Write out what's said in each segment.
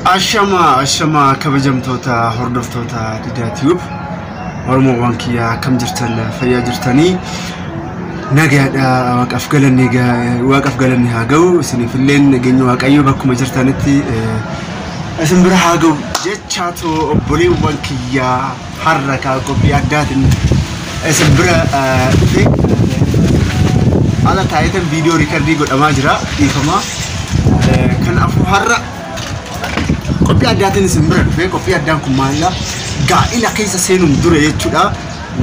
Ashama ashama kabajamtoota hordoftoota Didaa Tube Oromoowwan kiyyaa akkam jirtan fayyaa jirtanii nagaadha waaqaaf galanni waaqaaf galanni haa ga'u isiniif illeen nageenya waaqayyoo bakkuma jirtanitti isin bira haa ga'u jechaatu obboleewwan kiyyaa har'a kaa qophii addaatiin isin bira dhufe ala taayitan viidiyoo riikardii godhamaa jira dhiifama kanaafuu har'a qophii addaatiin isin bira dhufe. Qophii addaan kun maalidha? Gaa'ila keessa seenuun dura jechuudha.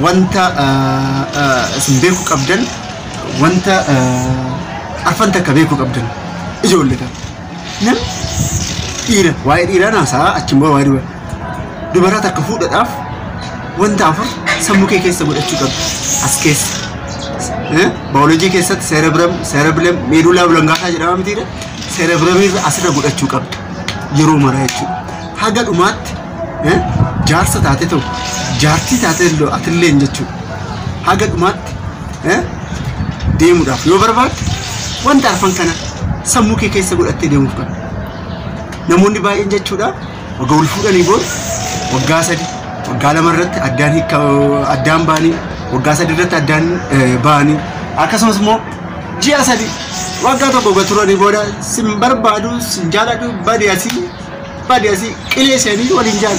Wanta isin beekuu qabdan, wanta arfan takka beekuu qabdan ijoollee kana. Namni dhiira waa'ee dhiiraa naasaa achiin booda waa'ee dubara. Dubaraa takka fuudhadhaaf wanta afur sammuu kee keessa godhachuu qabda. As keessa. Baayoloojii keessatti cerebrum, cerebellum, medulla oblongata jedhama mitiidha. Cerebrum irra asirra godhachuu qabda. Yeroo maraa jechuudha. Haga dhumaatti jaarsa taate ta'u jaartii taate atilleen jechuudha. Haga dhumaatti deemuudhaaf yoo barbaadde wanta arfan kana sammuu kee keessa godhattee deemuuf qabda. Namoonni baay'een jechuudha waggaa wal fuudhanii booda waggaa 3 waggaa 2 irratti addaan hiika addaan ba'anii waggaa 3 irratti addaan ba'anii akkasumas immoo ji'a 3 waggaa tokko waggaa turanii booda sin barbaadu sin jaaladhu badi asii qilee seenii waliin jaalu.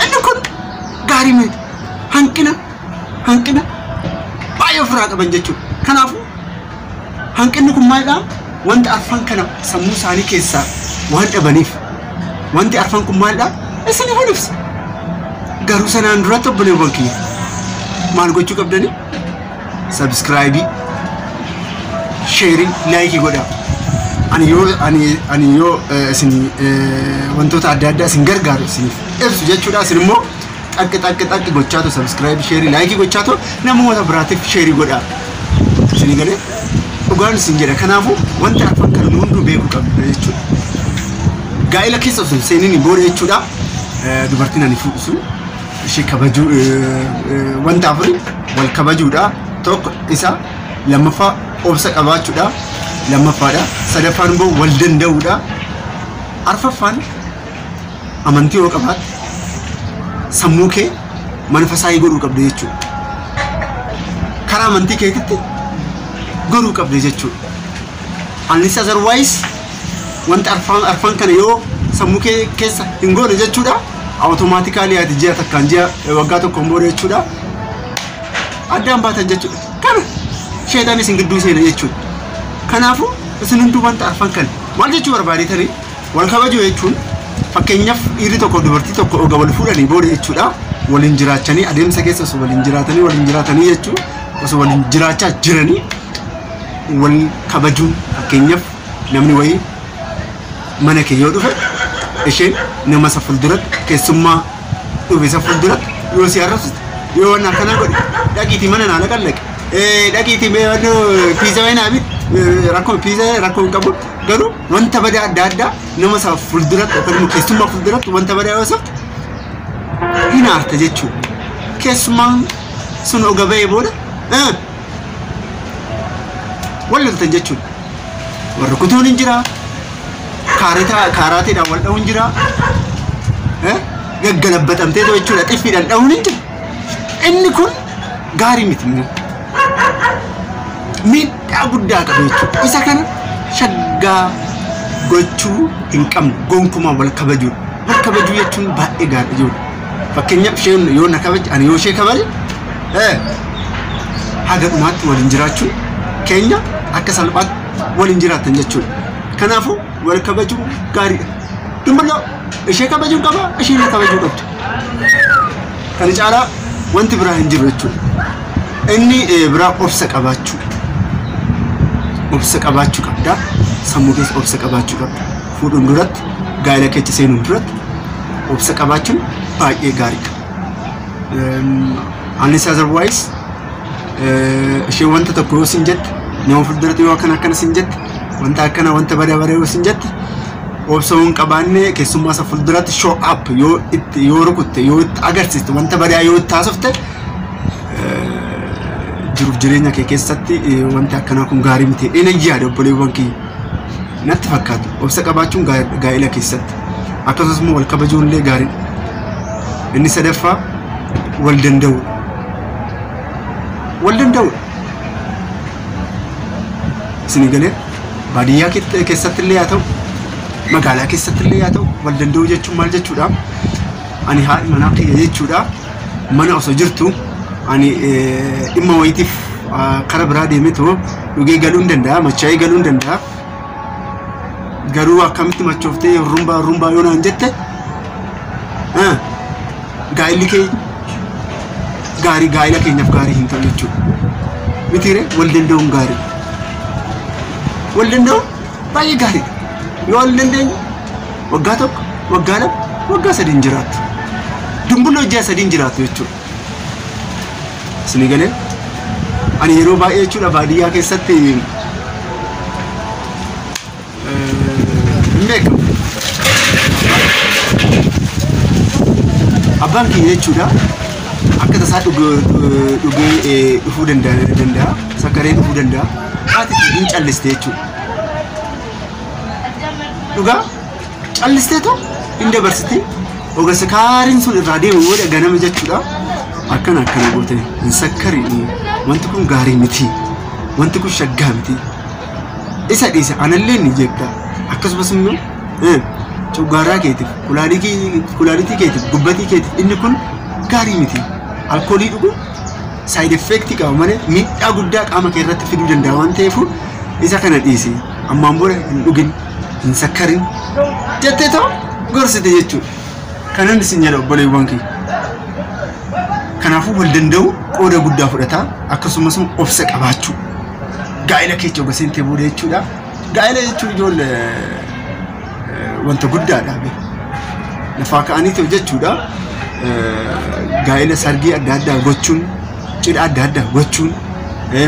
Inni kun gaarii miti. Hanqina hanqina baay'ee ofirraa qaban jechuudha. Kanaafuu hanqinni kun maalidhaa? Wanta arfan kana sammuu isaanii keessaa waan dhabaniif wanti arfan kun maalidhaa? Isiniif ibsa. Garuu sanaan duratti obboleewwan kiyya maal gochuu qabdanii? Sabskraayibii, sheerii, laayikii godhaa. Ani yoo isin wantoota adda addaa isin gargaaru isiniif ibsu jechuudha. Isin immoo xaqqi xaqqi xaqqi gochaatu sabskraayibii, sheerii, laayikii gochaatu namoota biraatiif sheerii godhaa. Isinii galee dhugaan isin jedha. Kanaafuu wanta arfan kana nu hunduu beekuu qabna jechuudha. Gaa'ila keessa osoo hin seeniin booda jechuudha. Dubartiin ani fuudhu sun ishee kabajuu wanta afuri wal kabajuudha. Tokko isa, lammaffaa obsa qabaachuudha. Lammaffaadha. Sadaffaan immoo wal danda'uudha. Arfaffaan amantii yoo qabaatte sammuu kee manfasaayii godhuu qabda jechuudha. Karaa amantii keetitti godhuu qabda jechuudha. Unless otherwise wanta arfan kana yoo sammuu kee keessa hin goone jechuudha. Automaatikaalii ati ji'a takkaan ji'a waggaa tokkoon booda jechuudha. Addaan baatan jechuudha. Kana sheetaan isin gidduu seena jechuudha. Kanaafuu isin hunduu wanta arfan kana maal jechuu barbaadetanii wal kabajuu jechuun fakkeenyaaf dhiirri tokko dubartii tokko oga wal fuudhanii booda jechuudha. Waliin jiraachanii adeemsa keessa osoo waliin jiraatanii jechuudha. Osoo waliin jiraachaa jiranii wal kabajuun fakkeenyaaf namni wayii mana kee yoo dhufe isheen nama isa fuulduratti keessummaa dhufe isa fuulduratti yoo si arrabsite yoo waan akkanaa godhe dhaqiitii mana naa dhaqallaqe dhaqiitii mee piizaa wayii naa bit rakkoo piizaa rakkoo hin qabu garuu wanta badaa adda addaa nama isa fuulduratti yookaan immoo keessummaa fuulduratti wanta badaa yoo safte hin aarta jechuudha. Keessummaan sun oga ba'ee booda wal loltan jechuudha. Warri kutuun hin jiraa. Kaaraateedhaan wal dha'uun jira. Gaggalabbatamtee jechuudha. Xiffiidhaan dha'uun hin jira. Inni kun gaarii miti immoo. Miidhaa guddaa qaba jechuudha. Isa kana shaggaa gochuu hin qabnu. Gonkumaa wal kabajuudha. Wal kabajuu jechuun baay'ee gaarii jechuudha. Fakkeenyaaf isheen yoo na kabaje ani yoo ishee kabaje haga dhumaatti waliin jiraachuun keenya akka salphaatti waliin jiraatan jechuudha. Kanaafuu wal kabajuun gaariidha. Dumbaloo ishee kabajuun qaba, isheen na kabajuu qabdi. Kana caalaa wanti biraa hin jiru jechuudha. Inni biraa obsa qabaachuu. Obsa qabaachuu qabda. Sammuu keessa obsa qabaachuu qabda. Fuudhuun duratti, gaa'ela keessa seenuun duratti obsa qabaachuun baay'ee gaariidha. Unless otherwise isheen wanta tokko yoo sin jette nama fuulduratti yoo akkana akkana sin jette wanta akkana wanta badaa badaa yoo sin jette Obsa hin qabaanne keessummaa isa fuulduratti show up yoo itti yoo rukutte, yoo itti agarsiiste, wanta badaa yoo itti haasofte, jiruuf jireenya kee keessatti wanti akkanaa kun gaarii miti. Inni yaada obboleewwan kiyya natti fakkaatu obsa qabaachuun gaa'ela keessatti akkasumas immoo wal kabajuun illee gaariidha. Inni sadaffaa wal danda'uudha. Wal danda'uudha. Isinii galee, baadiyyaa keessatti illee haa ta'u, magaalaa keessatti illee haa ta'u, wal danda'uu jechuun maal jechuudha? Ani haadhi manaa kiyya jechuudha. Mana osoo jirtu ani dhimma wayiitiif kara biraa deemeetoo dhugee galuu hin danda'a, machaa'ee galuu hin danda'a. Garuu akkamitti machooftee rumbaa rumbaa yoo naan jette, gaa'illi kee gaarii gaa'ila keenyaaf gaarii hin ta'u jechuudha. Mitiire, wal danda'uun gaarii. Wal danda'uun baay'ee gaariidha. Yoo wal dandeenye waggaa 1, waggaa 2, waggaa 3 hin jiraattu. Dumbulloo ji'a 3 hin jiraattu jechuudha. Isinii galee, ani yeroo baay'ee jechuudha baadiyyaa keessatti hin beekamu. Abbaan kiyya jechuudha akka tasaa dhugee dhufuu danda'a, sakkaree dhufuu danda'a. Haati hin calliste jechuudha. Dhugaa callisteetu hin dabarsiti. Oga sakaariin sun irraa deemu booda ganama jechuudha. Akkana akkana goote, hin sakkari, wanti kun gaarii miti, wanti kun shaggaa miti. Isa dhiise anallee ni jeekta. Akkasumas immoo cuggaaraa keetiif, kulaalitii keetiif, gubbatii keetiif inni kun gaarii miti. Alkoolii dhuguun side effect qaba malee miidhaa guddaa qaama kee irratti fiduu danda'a waan ta'eef isa kana dhiisi. Ammaan booda hin dhugin, hin sakkarin jettee ta'u gorsite jechuudha. Kanan isin jedha obboleewwan kiyya. Kanaafuu wal danda'u qooda guddaa fudhata, akkasumas obsa qabaachuu. Gaa'ela keessa oga seentee booda jechuudha. Gaa'ela jechuun ijoollee wanta guddaadha. Lafaa ka'anii ta'u jechuudha. Gaa'ela sargii adda addaa gochuun, cidha adda addaa gochuun,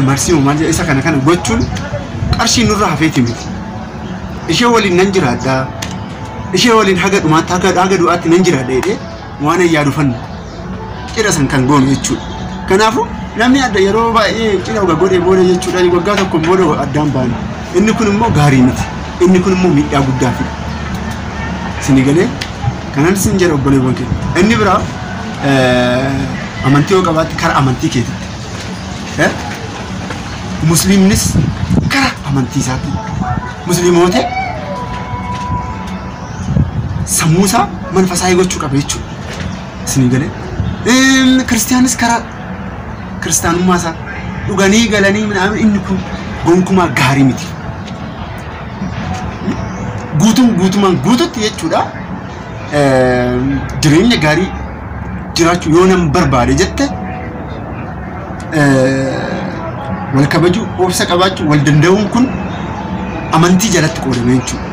marsii maal jedha isa kana kana gochuun qarshii nurraa hafeeti miti. Ishee waliin nan jiraadha. Ishee waliin haga dhumaatti, haga du'aatti nan jiraadha jedhee waan yaadu fannu cidha san kan goonu jechuudha. Kanaafuu namni adda yeroo baay'ee cidha oga godhee booda jechuudha waggaa tokkoon booda addaan baana. Inni kun immoo gaarii miti. Inni kun immoo miidhaa guddaa fida. Isinii galee, kanan isin jedha obboleewwan keenya. Inni biraa amantii yoo qabaatte karaa amantii keetitti. Musliimnis karaa amantii isaatti. Musliimoota sammuu isaa manfasaayii gochuu qaba jechuudha. Isinii galee. Kiristiyaanis karaa kiristaanummaa isaa dhuganii galanii minaamin inni kun gonkumaa gaarii miti. Guutuun guutumaan guututti jechuudha. Jireenya gaarii jiraachuu yoo nan barbaade jette, wal kabajuu, obsa qabaachuu, wal danda'uun kun amantii jalatti qoodame jechuudha.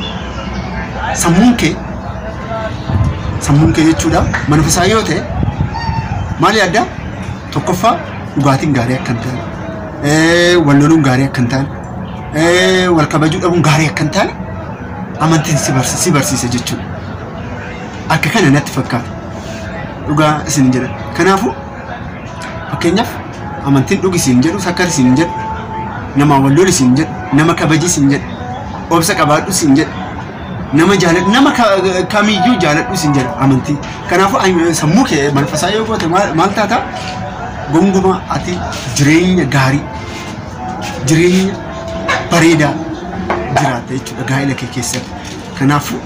Sammuun kee jechuudha manfasaa yoo ta'e maal yaadda? Tokkoffaa dhugaatiin gaarii akka hin taane, wal loluun gaarii akka hin taane, wal kabajuu dhabuun gaarii akka hin taane amantiin si barsiisa jechuudha. Akka kana natti fakkaata. Dhugaa isin jedha. Kanaafuu fakkeenyaaf amantiin dhugi siin jedhu, sakkari siin jedhu, nama wal loli siin jedhu, nama kabaji siin jedhu, obsa qabaadhu siin jedhu, nama jaaladhu, nama kamiyyuu jaaladhu siin jedha amantii. Kanaafuu sammuu kee manfasaa yoo goote maal taata? Gonkumaa ati jireenya gaarii, jireenya bareedaa jiraatta jechuudha gaa'ela kee keessatti. Kanaafuu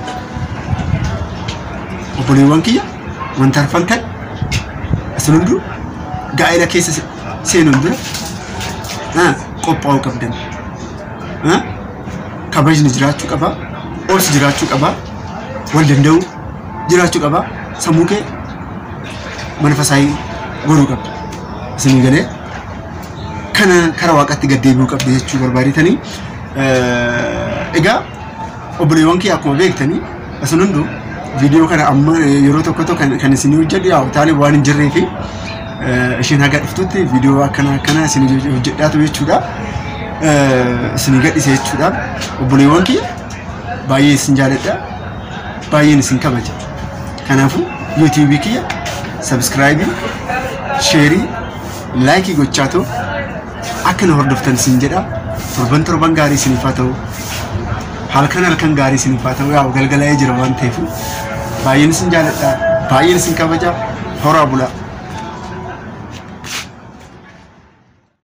obboleewwan kiyya, wanta arfan kan isin hunduu gaa'ela keessa seenuun dura qophaa'uu qabdan. Kabajni jiraachuu qaba, obsi jiraachuu qaba, wal danda'uu jiraachuu qaba, sammuu kee manfasaayii godhuu qabda. Isinii galee, kana karaa waaqatti gad deebi'uu qabda jechuu barbaadetanii. Egaa obboleewwan kiyya, akkuma beektanii isin hunduu viidiyoo kana amma yeroo tokko tokko kan isinii hojjedhu yaa utaalee waan hin jirree fi isheen haga dhuftutti viidiyoo akkana akkana isin hojjedhaatu jechuudha. Isinii gadhise jechuudha. Obboleewwan kiyya, baay'ee isin jaaladha. Baay'een isin kabaja. Kanaafuu yuutuubii kiyya sabskraayibii, sheerii, laayikii gochaa ta'u akka na hordoftan isin jedha. Torban torban gaarii isiniif haa ta'u. Halkan halkan gaarii isiniif haa ta'u. Yaa'u galgalaa'ee jira waan ta'eef baay'een isin jaaladha. Baay'een isin kabaja. Horaa bulaa.